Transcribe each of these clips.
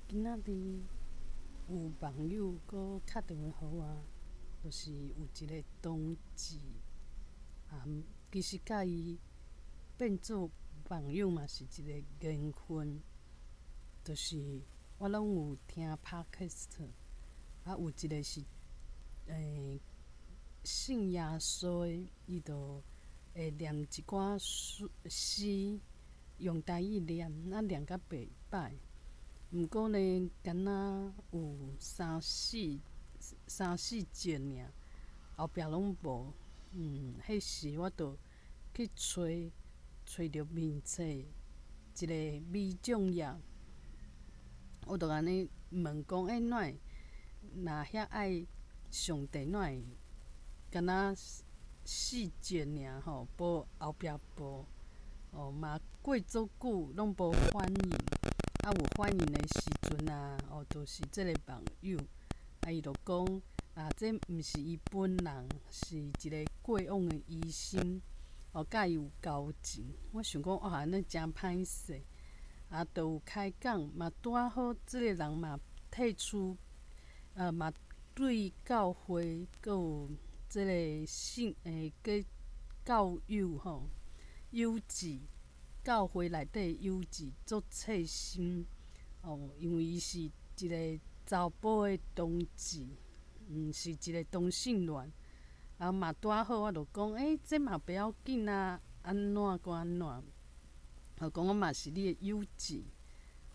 今仔日有網友閣敲電話予我，就是有一个同志，啊，其實佮伊變做網友嘛是一个緣分，就是我攏有聽 Podcast，啊，有一个是信耶穌的，伊就會念一寡詩詩，用台語念，啊念甲袂歹。毋過呢，敢若有三四節爾，後壁攏無。彼時我就去揣揣著面冊一个美獎頁，我就按呢問講：欸，哪會若遐愛上帝，哪會敢若四節爾吼，無後壁無？哦，嘛過足久攏無反應。啊，有反應的時陣啊，哦，就是這个網友，啊，伊就講啊，這毋是伊本人，是一个過往的醫生，哦，佮伊有交情。我想講，哇，按呢誠歹勢，啊，就有開講，嘛拄仔好，這个人嘛退出，嘛對教會閣有這个信，閣教友吼，友誼。教會內底友誼足切身，哦，因為伊是一个查埔的同志，是一个同性戀，啊嘛拄仔好，我就講，欸，這嘛不要緊啊，按怎閣按怎，哦，講我嘛是你的友誼，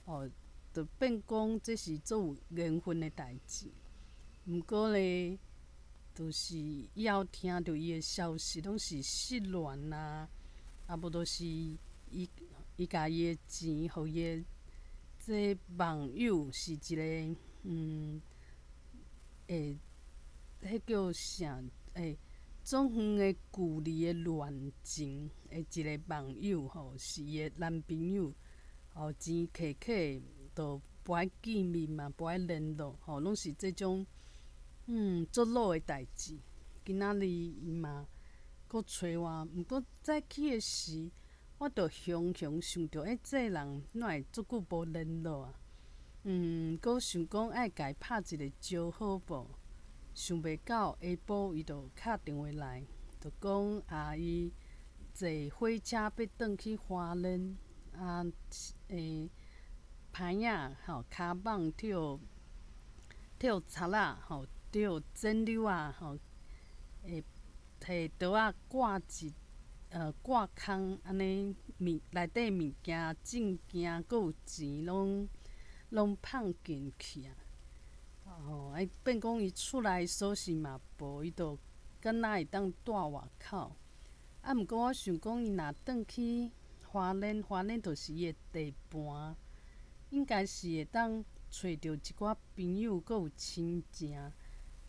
哦，就變講這是足有緣分的代誌。毋過咧，就是以後聽著伊的消息，攏是失聯啊，啊無就是。伊伊共伊的錢，予伊的這網友是一个欸，彼叫啥？欸，總遠的距離的戀情的一个網友吼，是伊的男朋友，吼錢摕摕，就無愛見面嘛，無愛聯絡，吼，攏是這種足老的代誌。今仔日伊嘛閣揣我，毋過早起的時，我就雄雄想著，欸，這个人哪會足久無聯絡啊？閣想講愛共伊拍一个招呼無？想袂到下晡伊就敲電話來，就講啊，伊坐火車欲轉去花蓮，啊，歹仔吼，跤蠓予予賊仔吼，予剪溜仔吼，會提刀仔割一。割空按呢物內底物件證件，閣有錢攏攏放進去啊！哦，啊變講伊厝內鎖匙嘛無，伊就敢若會當蹛外口。啊，毋過我想講，伊若轉去花蓮，花蓮就是伊的地盤，應該是會當揣著一寡朋友，閣有親情。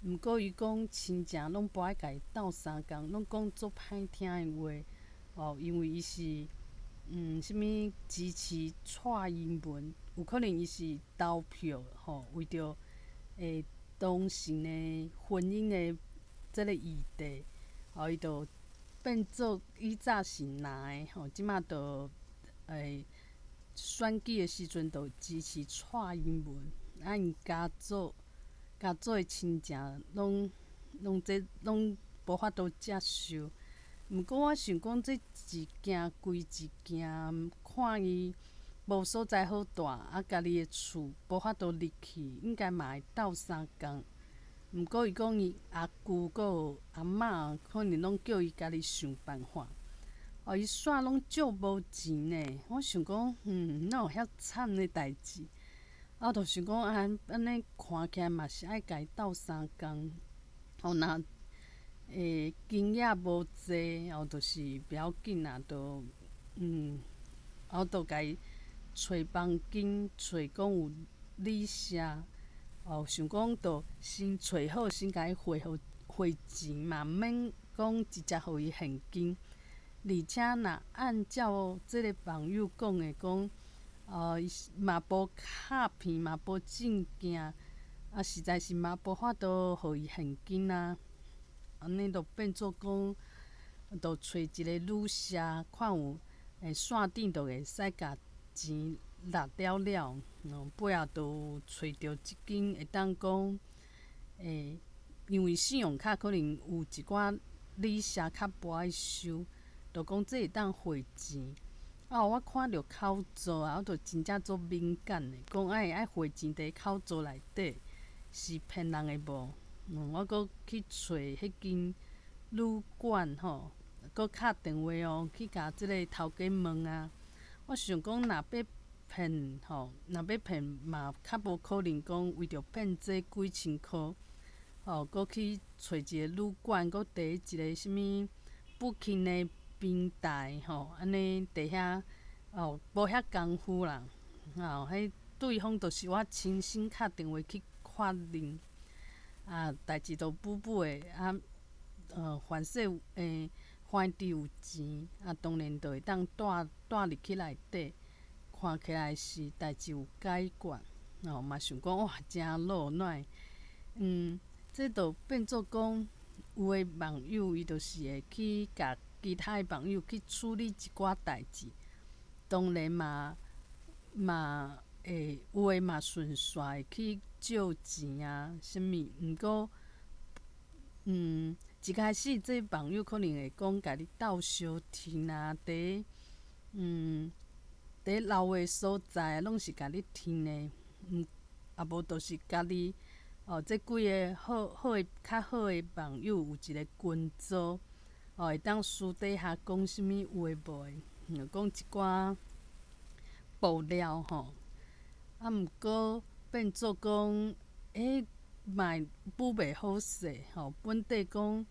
毋過伊講親情攏無愛共伊鬥相共，攏講足歹聽的話。哦，因為伊是啥物支持蔡英文，有可能伊是投票吼，為著同性的婚姻的這个議題，哦，伊就變做以早是藍的吼，這馬就選舉的時陣就支持蔡英文，啊，𪜶家族家族的親情攏攏這攏無法度接受。毋過我想講，這一件歸一件，看伊無所在好蹛，啊，家己的厝無法度入去，應該嘛會鬥相共。毋過伊講伊阿舅閣有阿嬤，可能攏叫伊家己想辦法。哦，伊煞攏借無錢呢。我想講，哪有遐慘的代誌？啊，我就想講，按按呢看起來嘛是愛共伊鬥相共。哦，若經驗無濟，哦，就是不要緊啦，就我就共伊揣房間，揣講有旅社，哦，想講就先揣好，先共伊匯予匯錢嘛，毋免講直接予伊現金。而且若按照這个網友講的講，伊嘛無卡片，嘛無證件，啊，實在是嘛無法度予伊現金啊。按呢就變做講，就揣一个旅社，看有線頂就會使共錢納了了。尾仔就有揣著一間會當講，因為信用卡可能有一寡利息較無愛收，就講這會當匯錢。啊！我看著口座啊，我就真正足敏感的，講愛匯錢佇口座內底是騙人的無？我閣去揣彼間旅館吼，閣敲電話哦，去共這个頭家問啊。我想講，若欲騙吼，若欲騙嘛，較無可能講為著騙這幾千箍，吼，閣去揣一个旅館，閣佇一个啥物 Booking 的平台吼，按呢佇遐哦，無遐功夫啦，吼，彼對方就是我親身敲電話去確認，啊，代誌都補補的，啊，凡勢有番佇有錢，啊，當然就會當帶帶入去內底，看起來是代誌有解決，哦，嘛想講哇，誠老哪會，這就變做講有的網友伊就是會去共其他的網友去處理一寡代誌，當然嘛嘛會有的嘛順紲會去借錢啊，啥物，毋過，一開始這網友可能會講共你鬥相添啊，佇老的所在攏是共你添的，啊無就是家己哦，這幾个好好的較好的網友有一个群組。哦，會當私底下講啥物有的無的，講一寡爆料吼。啊，毋過變做講，嘛會補袂好勢吼。本底講，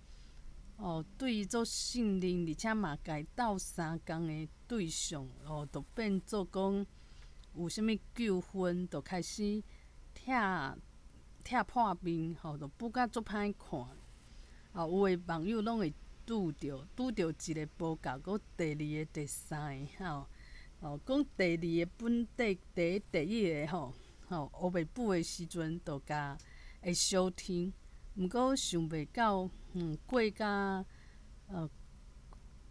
哦，對伊足信任，而且嘛共伊鬥相共的對象，哦，就變做講有啥物糾紛，就開始拆拆破面，吼，就補甲足歹看。哦，有的網友攏會拄著一个無夠，閣第二个、第三个，吼，哦，講第二个本底第一第一个吼，吼，烏白補的時陣，就共會相添，毋過想袂到，過甲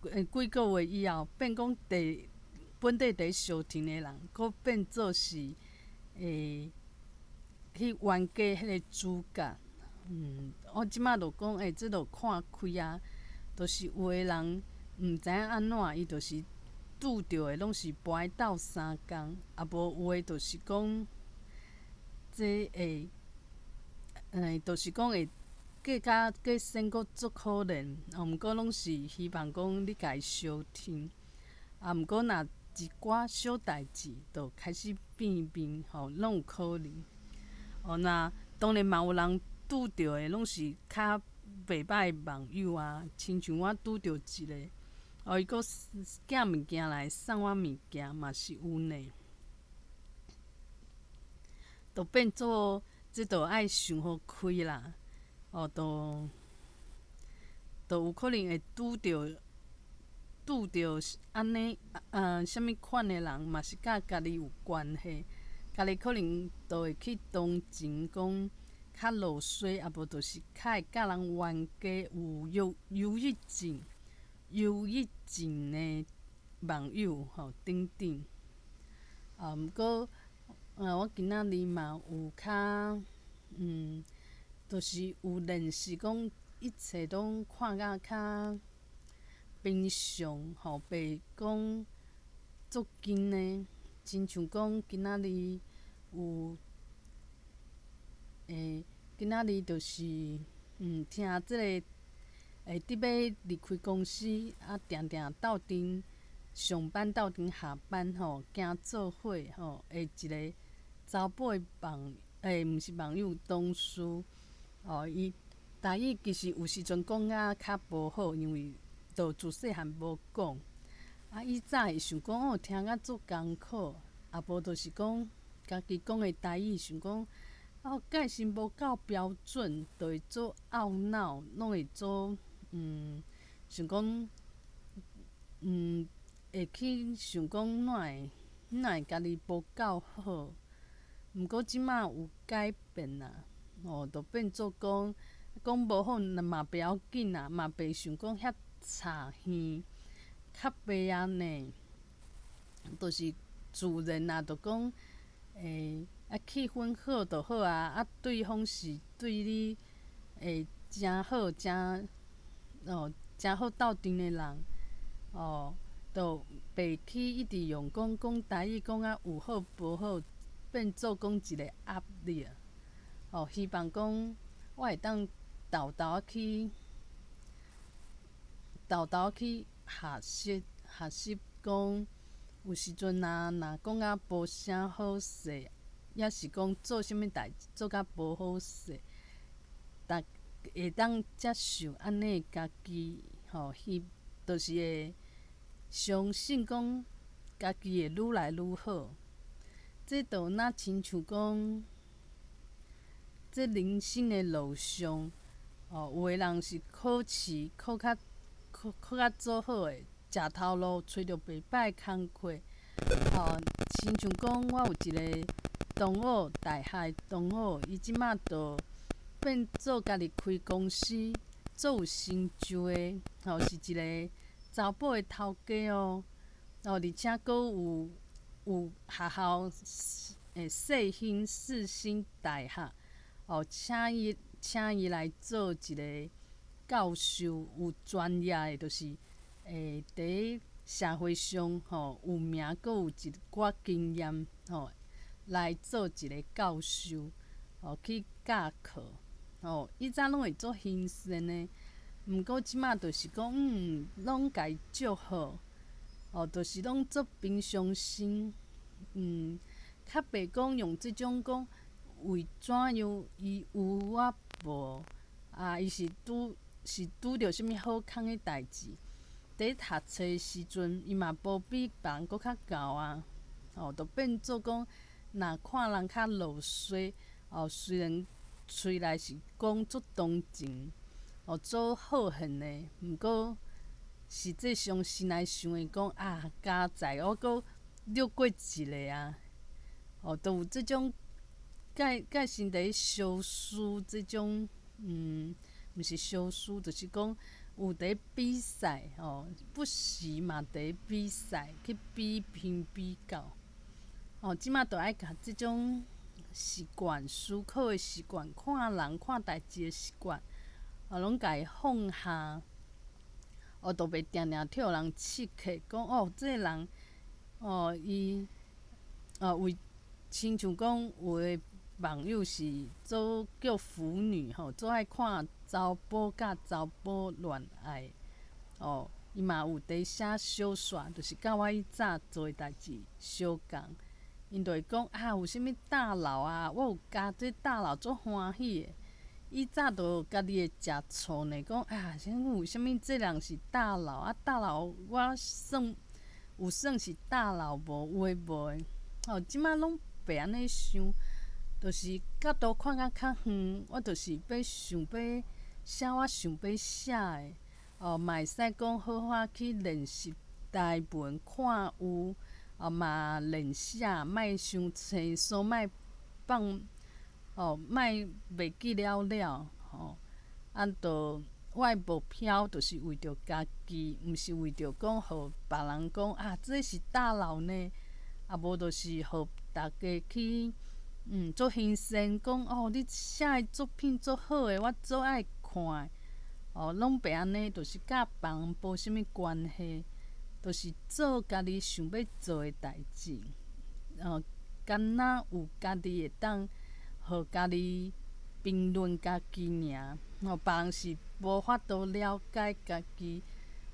幾个月以後，變講第本底佇相添的人，閣變做是去冤家彼个主角。我這擺就講，這就看開啊。就是有的人毋知影按怎，伊就是拄著的攏是無愛鬥相共，啊無有的就是講，這會，就是講會過甲過生閣足可憐，毋過攏是希望講你共伊相添，啊毋過若一寡小代誌就開始變面，吼，攏有可能。哦，若當然嘛有人拄著的攏是較袂歹的網友啊，親像我拄著一个，哦，伊閣寄物件來送我物件，嘛是有呢。就變做這就愛想予開啦，哦，就就有可能會拄著按呢，啥物款的人，嘛是佮家己有關係，家己可能就會去同情講較落衰，啊無就是較會佮人冤家有憂憂鬱症、憂鬱症的網友吼等等。啊，毋過，我今仔日嘛有較，就是有練習講一切攏看甲較平常吼，袂講足緊的，親像講今仔日有，今仔日就是，聽這个，佇欲離開公司，啊，定定鬥陣上班鬥陣下班吼，行做伙吼，的一个查埔的網，毋是網友，同事，哦，伊台語其實有時陣講甲較無好，因為就自細漢無講。啊，以早會想講哦，聽甲足艱苦，啊無就是講家己講的台語，想講哦，界線無夠標準，就會足懊惱，攏會足想講會去想講哪會哪會家己無夠好。毋過這馬有改變啦，哦，就變做講講無好嘛袂要緊啦，嘛袂想講遐差耳。較袂啊呢，就是自然啊，就講，欸啊氣氛好就好啊，啊對方是對你會誠好誠哦誠好鬥陣的人，哦，就袂去一直用講講台語講甲有好無好，變做講一個壓力。哦，希望講我會當沓沓仔去，沓沓仔去學習學習講，有時陣啊，若講甲無啥好勢，抑是講做啥物代誌做甲無好勢，逐會當接受按呢家己吼，彼就是會相信講家己會愈來愈好。這就若親像講，這人生的路上，哦，有的人是考試考較考考較做好的，食頭路揣著袂歹工課，吼，親像講我有一个同學，大學的同學，伊這馬就變做家己開公司，足有成就的，吼，是一个查埔的頭家哦，哦，而且閣有有學校欸世興世新大學，哦，請伊請伊來做一个教授，有專業的，就是欸佇社會上吼有名，閣有一寡經驗吼，來做一个教授，哦，去教課，吼，以前攏會足興盛的，毋過這馬就是講，攏共伊祝福，哦，就是攏足平常心，較袂講用這種講為怎樣伊有我無，啊，伊是拄是拄著啥物好康的代誌，佇讀冊時陣，伊嘛無比別人閣較𠢕啊，哦，就變做講，若看人較落衰，哦，雖然喙內是講足同情，哦，足好恨的，毋過實際上心內想的講啊，佳哉我閣略過一个啊，哦，都有這種蓋蓋心佇相輸這種，毋是相輸，就是講有佇比賽，吼，不時嘛佇比賽，去比拼比較，哦，這馬就愛共這種習慣、思考的習慣、看人看代誌的習慣，哦，攏共伊放下，哦，就袂定定予人刺客，講哦，這个人，哦，伊，哦，為親像講有的網友是做叫腐女吼，做愛看查埔佮查埔戀愛，哦，伊嘛有佇寫小說，就是佮我以早做的代誌相仝。𪜶就會講啊，有啥物大佬啊，我有加這大佬足歡喜的。以早就家己會食醋呢，講啊，啥物有啥物這人是大佬啊？大佬我算有算是大佬無？有的無的，吼，這馬攏袂按呢想，就是角度看甲較遠，我就是欲想欲寫我想欲寫的，哦，嘛會使講好好去練習台文看有，哦嘛練寫，莫傷生疏，莫放，哦，莫袂記了了，吼，啊，就我的目標就是為著家己，毋是為著講予別人講啊，這是大佬呢，啊無就是予大家去足興盛講哦，你寫的作品足好的，我足愛看的，哦，攏袂按呢，就是佮別人無啥物關係，就是做家己想欲做的代誌，哦，敢若有家己會當予家己評論家己爾，哦，別人是無法度了解家己，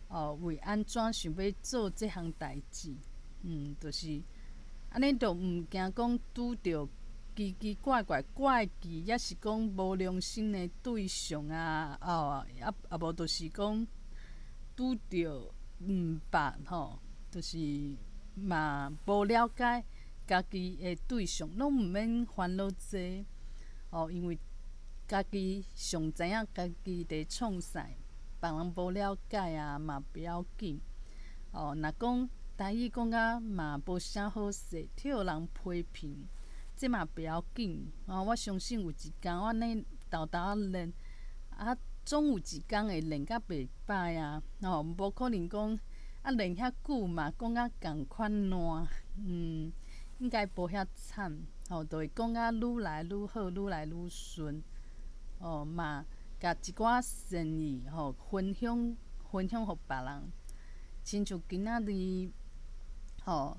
哦，為按怎想欲做這項代誌，就是按呢，就毋驚講拄著奇奇怪怪怪奇，抑是講無良心的對象啊，哦，啊啊無就是講拄著毋捌吼，就是嘛無了解家己的對象，攏毋免煩惱這，哦，因為家己上知影家己佇創啥，別人無了解啊，嘛不要緊。哦，若講台語講甲嘛無啥好勢，予人批評，這嘛不要緊。哦，我相信有一工我按呢沓沓仔練，啊，總有一工會練甲袂䆀啊！吼，無可能講啊練遐久嘛講甲仝款爛，應該無遐慘。吼，就會講甲愈來愈好，愈來愈順，哦嘛，共一寡善意吼分享分享予別人。親像今仔日吼，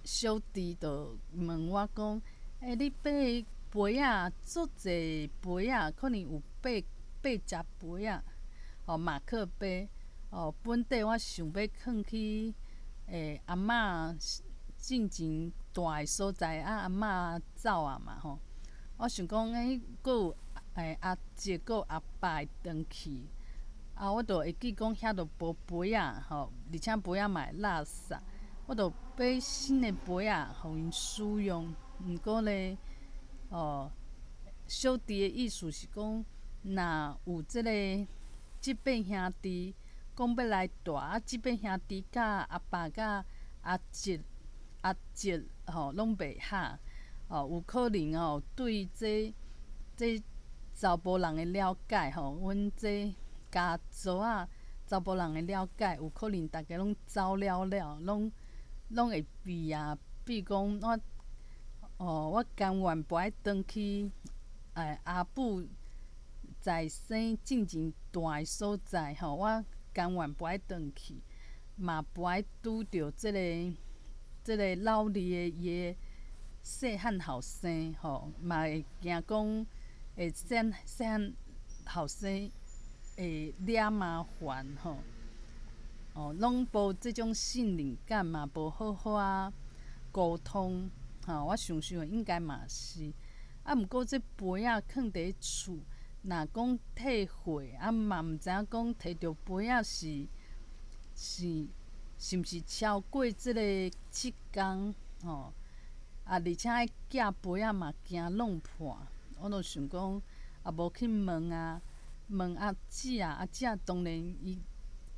小弟就問我講：欸，你買杯仔足濟杯仔，可能有八八隻杯仔，吼馬克杯，哦，本底我想欲囥去欸阿嬤進前蹛的所在，啊阿嬤走啊嘛吼，我想講欸，閣有欸阿叔閣有阿爸會轉去，啊我就會記講遐都無杯仔吼，而且杯仔嘛會垃圾，我就買新的杯仔予𪜶使用。毋過咧，哦，小弟的意思是講，若有這个這輩兄弟講欲來蹛，啊這輩兄弟佮阿爸佮阿叔阿叔吼攏袂合，哦，有可能吼對這這查埔人的了解吼，阮這家族仔查埔人的了解，有可能逐家攏走了了，攏攏會變啊。比如講我，哦，我甘願無愛轉去，欸阿母在生進前蹛的所在吼，我甘願無愛轉去，嘛無愛拄著這个這个老二的伊的細漢後生吼，嘛會驚講會細細漢後生會惹麻煩吼，哦，攏無這種信任感嘛，無好好仔溝通吼，我想想應該嘛是，啊，毋過這杯仔囥佇厝，若講退貨，啊嘛毋知影講提著杯仔是是是毋是超過這个七工吼，啊，而且愛寄杯仔嘛驚弄破，我就想講，啊無去問啊，問阿姊啊，阿姊啊當然伊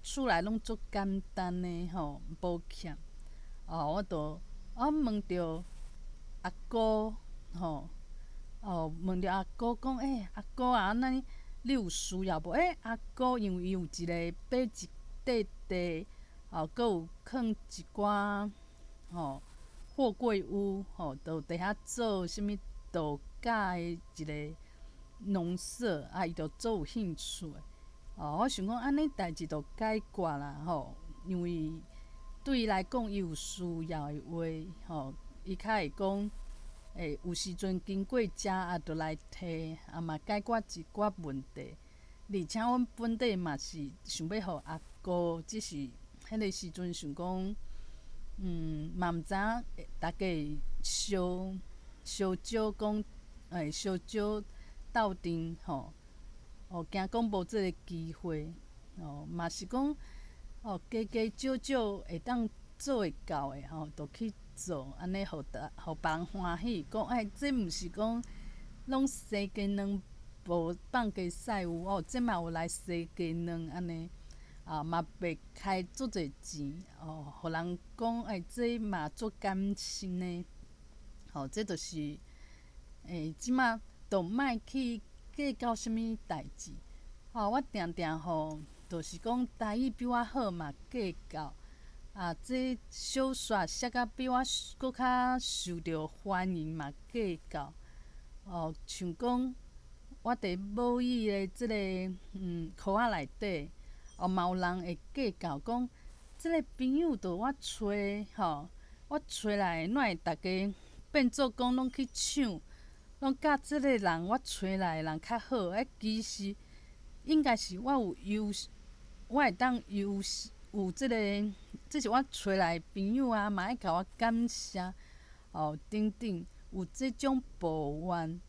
厝內攏足簡單的吼，無欠，哦，我就我問著阿姑吼，哦，問著阿姑講，欸，阿姑啊，按呢你有需要無？欸，阿姑因為伊有一个買一塊地，哦，閣有囥一寡吼貨櫃屋，吼，就佇遐做啥物度假的一个農舍，啊，伊就足有興趣的。哦，我想講按呢代誌就解決啦，吼，因為對伊來講，伊有需要的話，吼，伊較會講，欸，有時陣經過遮啊，就來提，啊嘛解決一寡問題。而且阮本底嘛是想欲予阿姑，只是彼个時陣想講，嘛毋知影逐家會相相招講，欸，相招鬥陣吼，哦，驚講無這个機會，哦，嘛是講，哦，加加少少會當做會到的吼，就去做，按呢予逐予別人歡喜，講欸，這毋是講攏生雞卵無放雞屎有哦，這嘛有來生雞卵按呢，啊嘛袂開足濟錢哦，予人講欸，這嘛足感心的，吼，這就是欸，這馬都莫去計較啥物代誌，吼，我定定吼，就是講台語比我好嘛計較，啊，這小說寫甲比我閣較受著歡迎嘛計較，哦，像講我佇母語的這个箍仔內底，哦嘛有人會計較講，這个朋友著我揣吼，我揣來的，哪會逐家變做講攏去搶，攏佮這个人我揣來的人較好，欸，其實應該是我有優勢，我會當優勢有這个，這是我揣來的朋友啊，嘛愛共我感謝，哦，等等，有這種抱怨，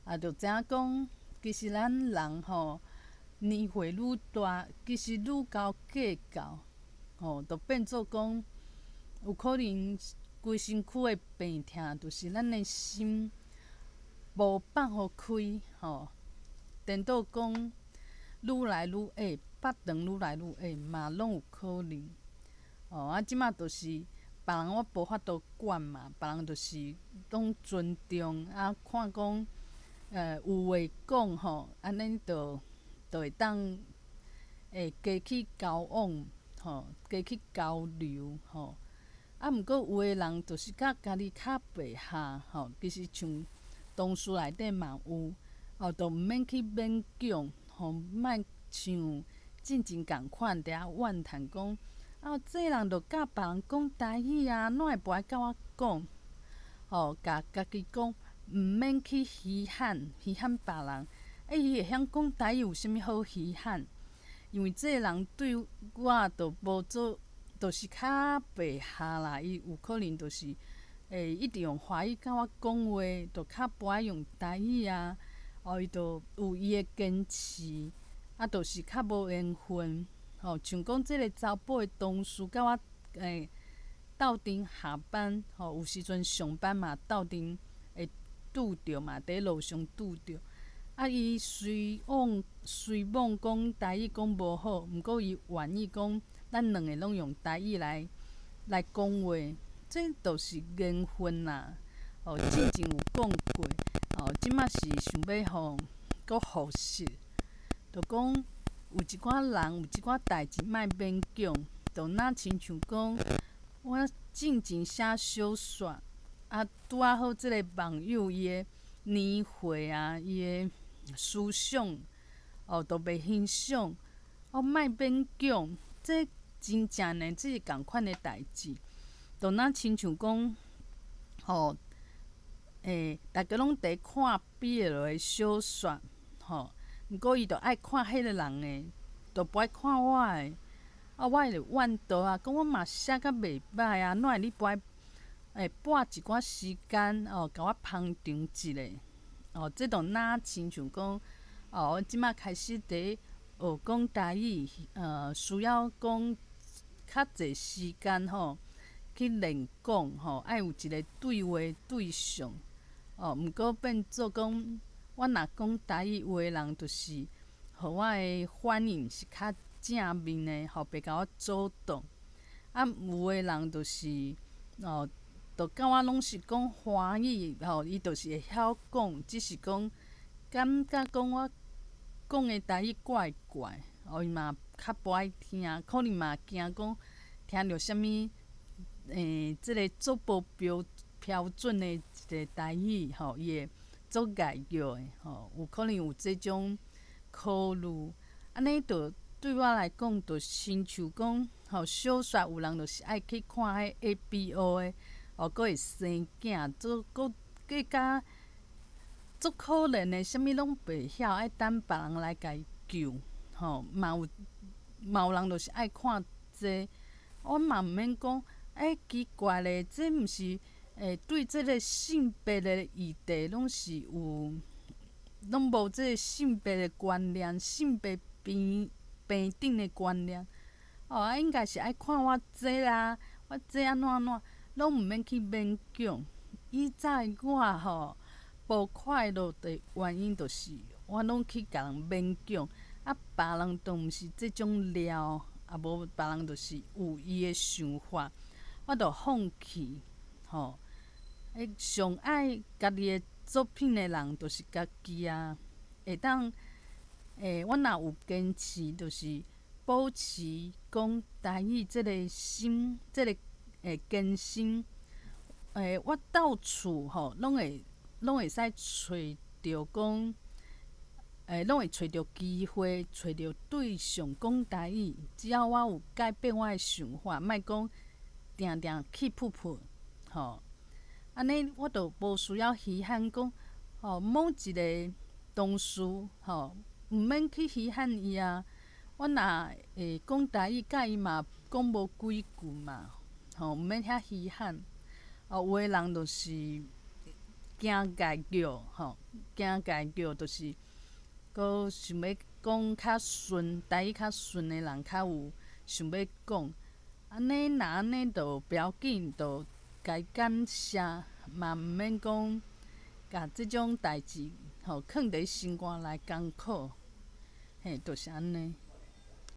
啊，就知影講，其實咱人吼，年歲愈大，其實愈𠢕計較，吼，就變做講，有可能規身軀的病痛，就是咱的心無放予開，吼，顛倒講愈來愈下，腹腸愈來愈下，嘛攏有可能。哦，啊，這馬就是別人我無法度管嘛，別人就是攏尊重，啊，看講，有話講吼，按呢就就會當會加去交往，吼，加去交流，吼。啊，毋過有的人就是佮家己較白下吼，其實像同事內底嘛有，哦，就毋免去勉強，吼，莫像進前仝款佇遐怨嘆講，啊，這人就佮別人講台語啊，哪會無愛佮我講？吼，共家己講，毋免去稀罕稀罕別人，欸，伊會曉講台語有啥物好稀罕？因為這个人對我就無做，就是較白下啦。伊有可能就是，欸，一直用華語佮我講話，就較無愛用台語啊。哦，伊就有伊的堅持，啊，就是較無緣分。吼，像講這个查埔的同事佮我欸鬥陣下班，吼，有時陣上班嘛鬥陣會拄著嘛，佇路上拄著。啊，伊雖罔雖罔講台語講無好，毋過伊願意講，咱兩个攏用台語來來講話，這就是緣分啦。哦，進前有講過，哦，這馬是想欲吼，閣復習，就講有一寡人有一寡代誌莫勉強，就若親像講，我進前寫小說，啊，拄仔好這个網友伊的年歲啊，伊的思想，哦，都袂欣賞，哦，莫勉強，這真正呢，這是仝款的代誌，就若親像講，吼，欸，逐家攏佇看 BL 的小說，吼，毋過伊就愛看彼个人的，就無愛看我的，啊，我會怨道啊，講我嘛寫甲袂䆀啊，哪會你無愛欸撥一寡時間哦，共我捧場一下，哦，這就若親像講，哦，我這馬開始佇學講台語，需要講較濟時間吼，去練講吼，愛有一个對話對象，哦，毋過變做講，我若講台語，有的人就是予我的反應是較正面的，吼，袂共我阻擋。啊，有的人就是，哦，就佮我攏是講華語，吼，伊就是會曉講，只是講感覺講我講的台語怪怪，哦，伊嘛較無愛聽，可能嘛驚講聽著啥物，欸，這个足無標標準的一个台語，吼，伊會足礙腳的，吼，有可能有這種考慮。按呢，就對我來講，就親像講，吼，小說有人就是愛去看彼 ABO 的，哦，閣會生囝，做閣閣較足可憐的，啥物攏袂曉，愛等別人來共伊救，吼，嘛有嘛有人就是愛看這，我嘛毋免講，欸，奇怪咧，這毋是欸對這个性別的議題攏是有，攏無這个性別的觀念，性別平平等的觀念，哦，啊，應該是愛看我這啦，我這按怎按怎，攏毋免去勉強。以早的我吼，無快樂的原因就是我攏去共人勉強，啊，別人都毋是這種料，啊無別人就是有伊的想法，我就放棄，吼。欸，上愛家己的作品的人就是家己啊，會當，欸，我若有堅持，就是保持講台語這个心，這个欸堅心，欸，我到處吼攏會攏會使揣著講，欸，攏會揣著機會，揣著對象講台語。只要我有改變我的想法，莫講定定氣噗噗，吼，按呢我就無需要稀罕講，吼，某一个同事，吼，毋免去稀罕伊啊。我若會講台語，佮伊嘛講無幾句嘛，吼，毋免遐稀罕。哦，有的人就是驚礙腳，吼，驚礙腳，就是閣想欲講較順，台語較順的人較有想欲講。按呢若按呢就不要緊，就共伊感謝，嘛毋免講共這種代誌吼囥佇心肝內艱苦，嘿，就是按呢。